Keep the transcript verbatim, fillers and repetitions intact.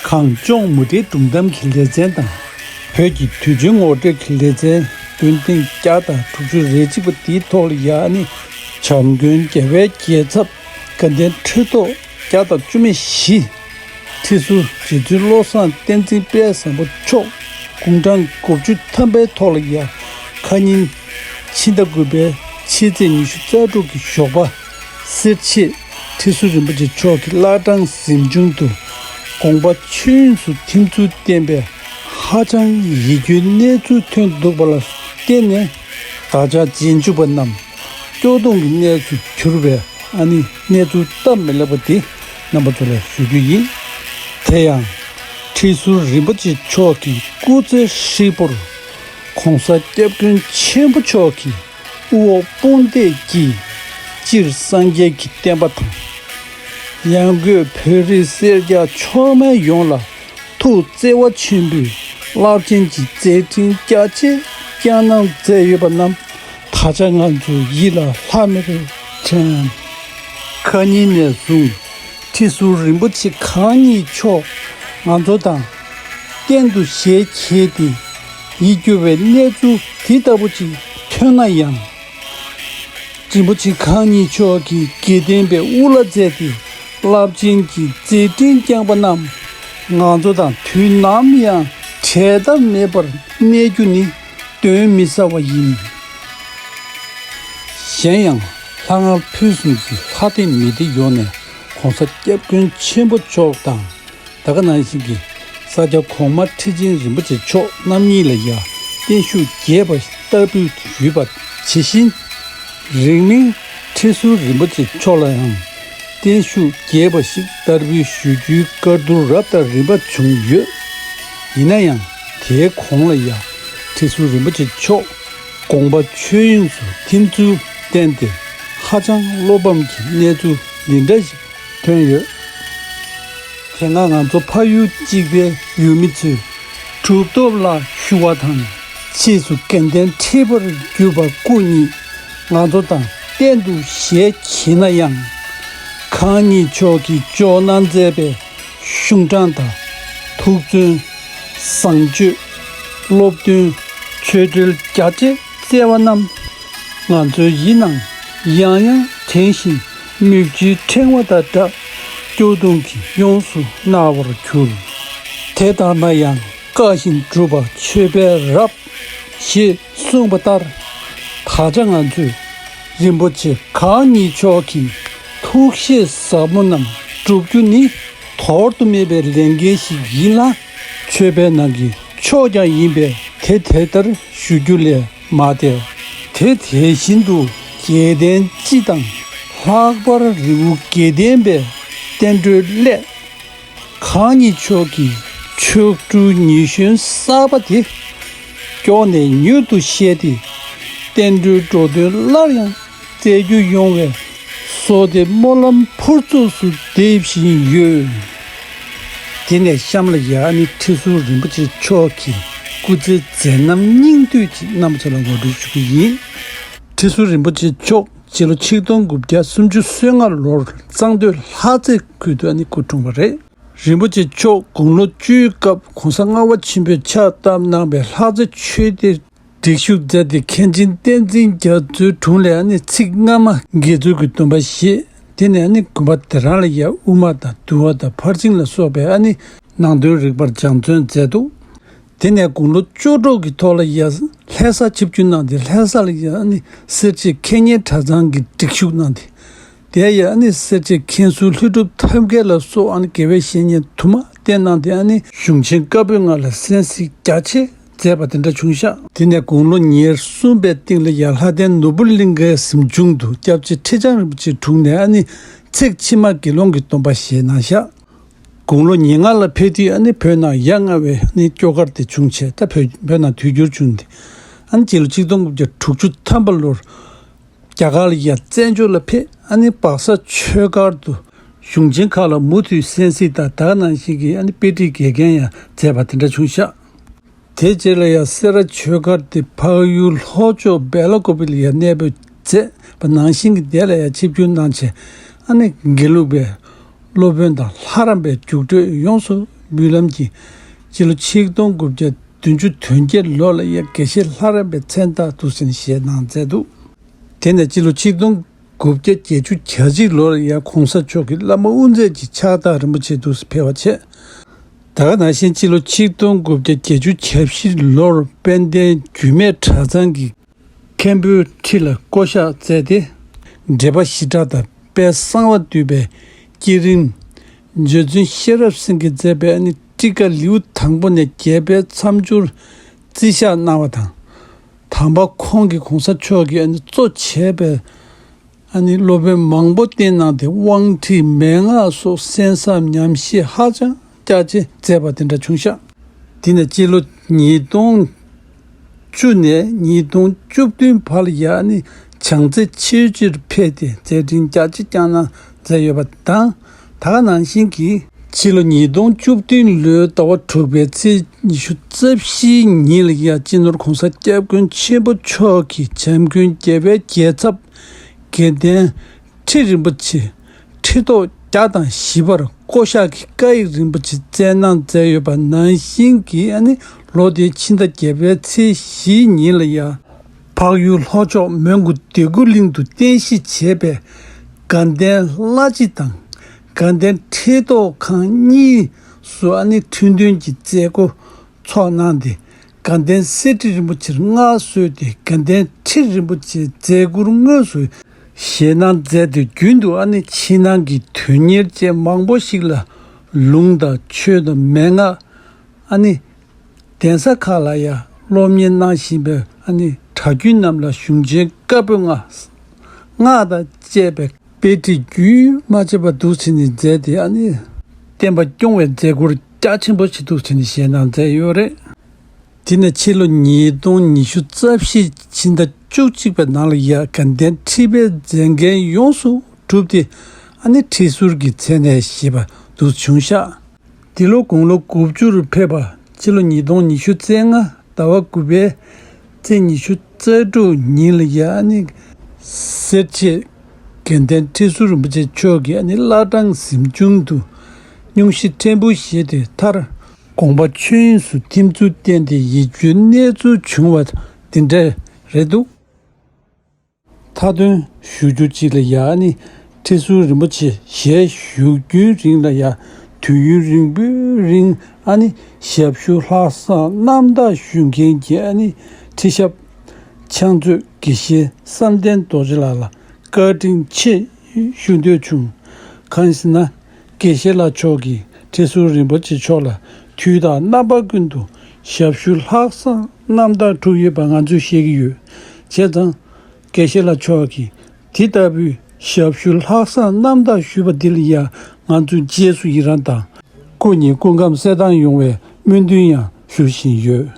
གངས་ལྗོངས་མུ་འབྲེལ་སྒྲུང་གཏམ་གྱི་ལེ་ཚན་དང་། བོད་ཀྱི་དུས་ཆེན་ངོ་སྤྲོད་ཀྱི་ལེ་ཚན། བདུན་སྟེང་བརྒྱ་དང་དྲུག་ཅུ་རེ་གཅིག་པ་དེའི་ཐོག་ལ་ཡ་ཨ་ནི། བྱམས་མགོན་རྒྱལ་བའི་རྒྱལ་ཚབ་དགའ་ལྡན་ཁྲི་ཐོག་བརྒྱ་དང་བཅུ་མེད་བཞི། ཁྲི་ཟུར་རྗེ་བཙུན་བློ་བཟང་བསྟན་འཛིན་དཔལ་བཟང་པོ་མཆོག་དགུང་གྲངས་དགུ་བཅུ་ཐམ་པའི་ཐོག་ལ་ཡ། ཁ་ཉིན་ཕྱི་ཟླ་དགུ་པའི་ཕྱི་ཚེས་ཉི་ཤུ་རྩ་དྲུག་གི་ཞོགས་པ། སེར་བྱེས་ཁྲི་ཟུར་རིན་པོ་ཆེ་མཆོག་གི་བླ་བྲང་གཟིམ་ཆུང་དུ་དགོངས་པ་ཆོས་དབྱིངས་སུ་ཐིམ་ཚུལ་བསྟན་པའི་ཧ་ཅང་ཡིད་སྐྱོའི་གནས་ཚུལ་ཐོན་འདུག་པ་ལ་བརྟེན་ནས། བདག་ཅག་རྗེས་འཇུག་པ་རྣམས་སྐྱོ་གདུང་གི་གནས་སུ་གྱུར་པའི་ཨ་ནི་གནས་ཚུལ་སྟབས་མི་ལེགས་པ་དེ་རྣམ་པ་ཚོ་ལ་ཞུ་རྒྱུ་ཡིན། དེ་ཡང་ཁྲི་ཟུར་རིན་པོ་ཆེ་མཆོག་གི་སྐུ་ཚེ་ཧྲིལ་པོར་༸གོང་ས་༸སྐྱབས་མགོན་ཆེན་པོ་མཆོག་གི་དབུ་འོག་དཔུང་འདེགས་ཀྱིས་སྤྱིར་སངས་རྒྱས་ཀྱི་བསྟན་པ་དང་། ཡང་སྒོས་བོད་རིགས་སེར་སྐྱ་མཆོག་དམན་ཡོངས་ལ་ཐུགས་བརྩེ་བ་ཆེན་པོས་རླབས་ཆེན་གྱི་མཛད་འཕྲིན་རྒྱ་ཆེ་བསྐྱངས་གནང་མཛད་ཡོད་པ་རྣམས་ད་ཆ་ང་ཚོའི་ཡིད་ལ་ལྷག་མེད་པར་དྲན། ཁ་ཉིན་ནས་བཟུང་ཁྲི་ཟུར་རིན་པོ་ཆེ་གང་ཉིད་མཆོག་ང་ཚོ་དང་གཏན་དུ་ཞལ་མཇལ་ཏེ་ཡིད་སྐྱོ་བའི་གནས་ཚུལ་འདི་ལྟ་བུ་ཅིག་ཐོན་ན་ཡང་། རིན་པོ་ཆེ་གང་ཉིད་མཆོག་གིས་དགེ་ལྡན་པའི་དབུ་བླ་མཛད་དེ་རླབས་ཆེན་གྱི་མཛད་འཕྲིན་བསྐྱངས་པ་རྣམས་ང་ཚོ་དང་དུས་ནམ་ཡང་བྲལ་ཐབས་མེད་པར་གནས་རྒྱུ་ནི་གདོན་མི་ཟ་བ་ཡིན། གཞན་ཡང་ལྷ་སྔགས་ཕུན་སུམ་ཚོགས་ལྷ་སྡེ་མི་སྡེ་ཡོངས་ནས་༸གོང་ས་༸སྐྱབས་མགོན་ཆེན་པོ་མཆོག་དང་། ད་ག་ནང་བཞིན་གྱི་ས་སྐྱ་གོང་མ་ཁྲི་ཆེན་རིན་པོ་ཆེ་མཆོག་རྣམ་གཉིས་ལ་ཡང་བརྟན་བཞུགས་རྒྱས་པ་བསྟར་འབུལ་ཞུས་པ་ཇི་བཞིན། རིང་མིན་ཁྲི་ཟུར་རིན་པོ་ཆེ་མཆོག་ལ་ཡང་བརྟན་བཞུགས་རྒྱས་པ་ཞིག་བསྟར་འབུལ་ཞུ་རྒྱུའི་བཀའ་བསྡུར་རབ་དང་རིམ་པ་བྱུང་ཡོད། ཡིན་ན་ཡང་དེའི་གོང་ལ་ཡང་ཁྲི་ཟུར་རིན་པོ་ཆེ་མཆོག་དགོངས་པ་ཆོས་དབྱིངས་སུ་ཐིམ་ཚུལ་བསྟན་ཏེ་ཧ་ཅང་བློ་ཕམ་གྱི་གནས་ཚུལ་འདི་འདྲ་ཞིག་ཐོན་ཡོད། དེ་སྔ་ང་ཚོ་ཕ་ཡུལ་གཅིག་པའི་ཡུལ་མི་ཚོས་གྲུབ་ཐོབ་ལ་ཞུ་བ་དང་ཕྱིས་སུ་དགེ་ལྡན་ཁྲི་པར་གྱུར་པ་སྐུ་ཉིད་ང་ཚོ་དང་གཏན་དུ་ཞལ་མཇལ་ན་ཡང་། གང་ཉིད་མཆོག་གིས་འཇོག་གནང་མཛད་པའི་གཞུང་དྲང་དང་ཐུགས་བརྩོན། བཟང་སྤྱོད། སློབ་སྟོན། ཆོས་འབྲེལ་རྒྱ་ཆེ་བསྩལ་བ་རྣམས་ང་ཚོའི་ཡིད་ནང་ཡང་ཡང་དྲན་ཞིང་མིག་ཆུའི་ཕྲེང་བ་དང་སྦྲགས་སྐྱོ་གདུང་གིས་ཡོངས་སུ་མནར་བར་གྱུར། དེ་ལྟར་ན་ཡང་བཀའ་བཞིན་སྒྲུབ་པ་ཆོས་འཕེལ་རབ་ཞེས་གསུངས་པ་ལྟར། ད་ཆ་ང་ཚོས་རིན་པོ་ཆེ་གང་ཉིད་མཆོག་གི་ཐུགས་བཞེད་ཟབ་མོ་རྣམས་བསྒྲུབ་རྒྱུ་ནི་དོར་དུ་མེད་པའི་ལས་འགན་ཞིག་ཡིན་ལ། ཆོས་འཕེལ་ནང་གི་མཆོག་ཀྱང་ཡིན་པས་དེ་དེ་ལྟར་ཞུ་རྒྱུ་ལས་མ་འདས། དེ་དེ་བཞིན་དུ་དགེ་ལྡན་སྤྱི་དང་ལྷག་པར་རི་བོ་དགེ་ལྡན་པའི་བསྟན་འགྲོའི་སླད། གང་ཉིད་མཆོག་གི་མཆོག་སྤྲུལ་ཉི་གཞོན་གསར་པ་དེ་མགྱོགས་ནས་མྱུར་དུ་བཤད་དེ། བསྟན་འགྲོའི་འགྲོ་དོན་སླར་ཡང་མཛད་རྒྱུ་ཡོང་བའི་བསོད་བདེ་སྨོན་ལམ་ཕུར་ཚུགས་སུ་འདེབས་བཞིན་ཡོད། དེ་ནས་གཤམ་ལ་ཡ་ཨ་ནི་ཁྲི་ཟུར་རིན་པོ་ཆེ་མཆོག་གི་སྐུ་ཚེའི་མཛད་རྣམ་སྙིང་བསྡུས་ཅིག་རྣམ་པ་ཚོ་ལ་ངོ་སྤྲོད་ཞུ་གི་ཡིན། ཁྲི་ཟུར་རིན་པོ་ཆེ་མཆོག་སྤྱི་ལོ་ཆིག་སྟོང་དགུ་བརྒྱ་སུམ་ཅུ་སོ་ལྔ་ལོར་གཙང་སྟོད་ལྷ་རྩེ་ཁུལ་དུ་ཨ་ནི་སྐུ་འཁྲུངས་པ་རེད། རིན་པོ་ཆེ་མཆོག་དགུང་ལོ་བཅུའི་སྐབས་གོང་ས་ལྔ་པ་ཆེན་པོས་ཕྱག་བཏབ་གནང་བའི་ལྷ་རྩེ་ཆོས་སྡེར་སྒྲིག་ཞུགས་མཛད་དེ་མཁན་ཆེན་བསྟན་འཛིན་རྒྱ་མཚོའི་དྲུང་ལས་ཨ་ནི་ཚིགས་སྔ་མ་དགེ་ཚུལ་གྱི་སྡོམ་པ་བཞེས། དེ་ནས་ཨ་ནི་དགོན་པ་དེ་རང་ལ་ཡ་དབུ་མ་དང་འདུལ་བ་དང་ཕར་ཕྱིན་ལ་སོགས་པའི་ཨ་ནི་ནང་དོན་རིག་པར་སྦྱང་བརྩོན་མཛད་འདུག་དེ་ནས་དགུང་ལོ་བཅུ་དྲུག་གི་ཐོག་ལ་ཡ་ལྷ་ས་ཆིབས་བསྒྱུར་གནང་སྟེ་ལྷ་ས་ལ་ཡ་ཨ་ནི་སེར་བྱེས་མཁས་སྙན་གྲྭ་ཚང་གི་སྒྲིག་ཞུགས་གནང་སྟེ། དེ་ཡང་ཨ་ནི་སེར་བྱེས་མཁན་ཟུར་ལྷུན་གྲུབ་ཐབས་མཁས་ལ་སོགས་ཨ་ནི་དགེ་བའི་བཤེས་གཉེན་དུ་མ་བསྟེན་གནང་སྟེ། ཨ་ནི་གཞུང་ཆེན་བཀའ་པོད་ལྔ་ལ་གསན་གཟིགས་རྒྱ་ཆེ་མཛད་པ་དེ་འདྲ་བྱུང་ཤག་དེ་ནས་དགུང་ལོ་ཉེར་གསུམ་པའི་སྟེང་ལ་ཡང་ལྷ་ལྡན་ནོར་བུ་གླིང་གའི་གཟིམ་ཆུང་དུ་སྐྱབས་རྗེ་ཁྲི་བྱང་རིན་པོ་ཆེའི་དྲུང་ནས་ཨ་ནི་ཚིགས་ཕྱི་མ་དགེ་སློང་གི་སྡོམ་པ་བཞེས་གནང་ཤག་དགུང་ལོ་ཉེར་ལྔ་ལ་ཕེབས་དུས་ཨ་ནི་བོད་ནང་ཡ་ང་བའི་ཨ་ནི་སྐྱོ་གར་དེ་བྱུང་བྱས། ད་བོད་བོད་ནང་དུས་འགྱུར་བྱུང་སྟེ། ཨ་ནི་སྤྱི་ལོ་ཆིག་སྟོང་དགུ་བརྒྱ་དྲུག་ཅུ་ཐམ་པ་ལོར་རྒྱ་གར་ལ་ཡ་བཙན་བྱོལ་ལ་ཕེབས། ཨ་ནི་སྦག་ས་ཆོས་སྒར་དུ་གཞུང་ཆེན་ཁག་ལ་མུ་མཐུད་གསན་གཟིགས་དང་། ད་ག་ནང་བཞིན་གྱི་ཨ་ནི་དཔེ་ཁྲིད་དགེ་རྒན་ཡང་མཛད་པ་དེ་འདྲ་བྱུང་ཤག་དེ་རྗེས་ལ་ཡང་སེ་ར་ཆོས་སྒར་དེ་འཕགས་ཡུལ་ལྷོ་ཕྱོགས་སྦེ་ལ་ཀོ་པི་ལ་ཡང་གནས་སྤོས་མཛད་པ་ནང་བཞིན་གྱི་དེ་ལ་ཡང་ཆིབས་བསྒྱུར་གནང་བྱས། ཨ་ནི་དགེ་ལུགས་པའི་སློབ་དཔོན་དང་ལྷ་རམས་པའི་རྒྱུགས་སྤྲོད་ཡོངས་སུ་ འབུལ་ལམ་གྱིས་སྤྱི་ལོ་ཆིག་སྟོང་དགུ་བརྒྱ་བདུན་ཅུ་དོན་བརྒྱད་ལོ་ལ་ཡ་དགེ་བཤེས་ལྷ་རམས་པའི་མཚན་རྟགས་འདུག་ཟེར་ནས་བཞེས་གནང་མཛད་འདུག་དེ་ནས་སྤྱི་ལོ་ཆིག་སྟོང་དགུ་བརྒྱ་བརྒྱད་ཅུ་གྱ་གཅིག་ལོ་ལ་ཡ་གོང་ས་མཆོག་གིས་བླ་མ་དབུ་མཛད་ཀྱི་ཕྱག་རྟགས་རིན་པོ་ཆེ་འདུག་སེ་ཕེབས་པ་བྱས། ད་ག་ནང་བཞིན་སྤྱི་ལོ་ཆིག་སྟོང་དགུ་བརྒྱ་བརྒྱད་ཅུ་གྱ་བཞི་ལོར་དཔལ་ལྡན་རྒྱུད་སྨད་གྲྭ་ཚང་གི་མཁན་པོའི་ཁྲི་ལ་བསྐོ་གཞག་མཛད་དེ། འགྲེལ་པ་ཞི་དྲག་དང་དཔལ་གསང་བ་འདུས་པའི་བསྐྱེད་རིམ། རྗེ་བཙུན་ཤེས་རབ་སེང་གེས་མཛད་པའི་ཨ་ནི་ཊཱི་ཀ་ལེའུ་དང་པོ་ནས་བརྒྱད་པའི་མཚམས་སྦྱོར་བརྩི་བཞག་གནང་བ་དང་། དམ་པ་ཁོང་གིས་གོང་ས་མཆོག་གིས་ཨ་ནི་གཙོ་བྱས་པའི་ཨ་ནི་སློབ་དཔོན་མང་པོ་བསྟེན་གནང་སྟེ་དབང་ཁྲིད་མན་ངག་སོགས་གསན་བསམ་ཉམས་བཞེས་ཧ་ཅང་རྒྱ་ཆེ་མཛད་པ་དེ་འདྲ་བྱུང་ཤག་དེ་ནས་སྤྱི་ལོ་ཉིས་སྟོང་བཅུ་ནས་ཉིས་སྟོང་བཅུ་བདུན་བར་ལ་ཡ་ཨ་ནི་བྱང་རྩེ་ཆོས་རྗེར་ཕེབས་ཏེ་མཛད་འཕྲིན་རྒྱ་ཆེ་བསྐྱངས་གནང་མཛད་ཡོད་པ་དང་། ད་ག་ནང་བཞིན་གྱི་ཕྱི་ལོ་ཉིས་སྟོང་བཅུ་བདུན་ལོའི་ཟླ་བ་དྲུག་པའི་ཚེས་ཉི་ཤུ་རྩ་བཞིའི་ཉིན་ལ་ཡ་སྤྱི་ནོར་༧གོང་ས་༧སྐྱབས་མགོན་ཆེན་པོ་མཆོག་གིས་བྱམས་མགོན་རྒྱལ་བའི་རྒྱལ་ཚབ་དགེ་ལྡན་ཁྲི་རིན་པོ་ཆེ་ཁྲི་ཐོག་བརྒྱ་དང་བཞི་པར་བསྐོ་གཞག་གི་བཀའ་ཡིག་རིན་པོ་ཆེ་སྩལ་གནང་མཛད་ཡོད་པ་ནང་བཞིན་གྱི་ཨ་ནི་ལོ་དེའི་ཕྱི་ཟླ་བརྒྱད་པའི་ཚེས་བཞིའི་ཉིན་ལ་ཡ། འཕགས་ཡུལ་ལྷོ་ཕྱོགས་མོན་གྷོ་དིལ་མགོ་གླིང་དུ་རྟེན་གཞི་བྱས་པའི་དགའ་ལྡན་བླ་སྤྱི་དང་དགའ་ལྡན་ཁྲི་ཐོག་ཁང་གཉིས་སུ་ཨ་ནི་ཁྲི་འདོན་གྱི་མཛད་སྒོ་ཚོགས་གནང་སྟེ། དགའ་ལྡན་གསེར་ཁྲི་རིན་པོ་ཆེར་མངའ་གསོལ་ཏེ་དགའ་ལྡན་ཁྲི་རིན་པོ་ཆེའི་མཛད་ཁུར་དངོས་སུ་བཞེས་གནང་མཛད་དེ། རྒྱུན་དུ་ཨ་ནི་ཕྱི་ནང་གི་དོན་གཉེར་བཅས་མང་པོ་ཞིག་ལ་ལུང་དང་ཆོས་དང་མན་ངག་ཨ་ནི་གདན་ས་ཁག་ལ་ཡང་སློབ་གཉེར་གནང་བཞིན་པའི་ཨ་ནི་གྲྭ་རྒྱུན་རྣམས་ལ་གཞུང་ཆེན་བཀའ་པོད་ལྔ། སྔགས་དང་བཅས་པའི་དཔེ་ཁྲིད་རྒྱུན་མ་ཆད་པར་འདུག་སེ་ནས་མཛད་དེ། ཨ་ནི་བསྟན་པ་སྐྱོང་བའི་མཛད་ཁུར་རྒྱ་ཆེན་པོ་ཞིག་འདུག་སེ་ནས་བཞེས་གནང་མཛད་ཡོད་རེད། དེ་ནས་ཕྱི་ལོ་ཉིས་སྟོང་ཉི་ཤུ་རྩ་བཞི་ཕྱི་ཟླ་བཅུ་གཅིག་པའི་ནང་ལ་ཡ་དགའ་ལྡན་ཁྲི་པའི་མཛད་འགན་ཡོངས་སུ་གྲུབ་སྟེ། ཨ་ནི་ཁྲི་ཟུར་གྱི་མཚན་གནས་བཞེས་པ་འདུག་བྱུང་ཤག་འདི་ལོ་དགུང་ལོ་དགུ་བཅུར་ཕེབས་པ་ཕྱི་ལོ་ཉིས་སྟོང་ཉི་ཤུ་རྩ་ལྔ་ཟླ་བ་དགུ་པའི་ཚེས་ཉི་ཤུ་རྩ་དྲུག་ཉིན་ལ་ཡ་ཨ་ནི་སེར་བྱེས་དགེ་ལྡན་ཁྲི་ཟུར་རིན་པོ་ཆེ་མཆོག་གིས་ཨ་ནི་བླ་བྲང་གཟིམ་ཆུང་དུ་སྙུང་གཞི་ཕྲན་བུ་བཞེས་ཏེ། མཐར་དགོངས་པ་ཆོས་དབྱིངས་སུ་ཐིམ་ཚུལ་བསྟན་ཏེ་ཡིད་འགྱུར་གནས་ཚུལ་བྱུང་བ་འདི་འདྲ་རེད་འདུག་མཐའ་དོན་ཞུ་རྒྱུ་གཅིག་ལ་ཡ་ཨ་ནི་ཁྲི་ཟུར་རིན་པོ་ཆེ་ཞལ་བཞུགས་རྒྱུན་རིང་ལ་ཡ་དུས་ཡུན་རིང་པོའི་རིང་ཨ་ནི་ཞབས་ཞུ་ལྷག་བསམ་རྣམ་དག་ཞུ་མཁན་གྱི་ཨ་ནི་ཁྲི་ཞབས་ཕྱག་མཛོད་དགེ་བཤེས་བསམ་གཏན་རྡོ་རྗེ་ལགས་ལ་བཀའ་དྲིན་ཆེ་ཞུ་འདོད་བྱུང་། གང་ཡིན་ཟེར་ན། དགེ་བཤེས་ལགས་མཆོག་གིས་ཁྲི་ཟུར་རིན་པོ་ཆེ་མཆོག་ལ་དུས་དང་རྣམ་པ་ཀུན་ཏུ་ཞབས་ཞུ་ལྷག་བསམ་རྣམ་དག་བསྒྲུབས་ཡོད་པ་ང་ཚོས་ཤེས་ཀྱི་ཡོད། བྱས་ཙང་། དགེ་བཤེས་ལགས་མཆོག་གིས་དེ་ལྟ་བུའི་ཞབས་ཞུ་ལྷག་བསམ་རྣམ་དག་ཞུས་པ་འདི་ལ་ཡང་ང་ཚོས་རྗེས་སུ་ཡི་རང་དང་། སྐུ་ཉིད་སྐུ་ཁམས་གསལ་ཐང་ཡོང་བའི་སྨོན་འདུན་ཡང་ཞུ་བཞིན་ཡོད།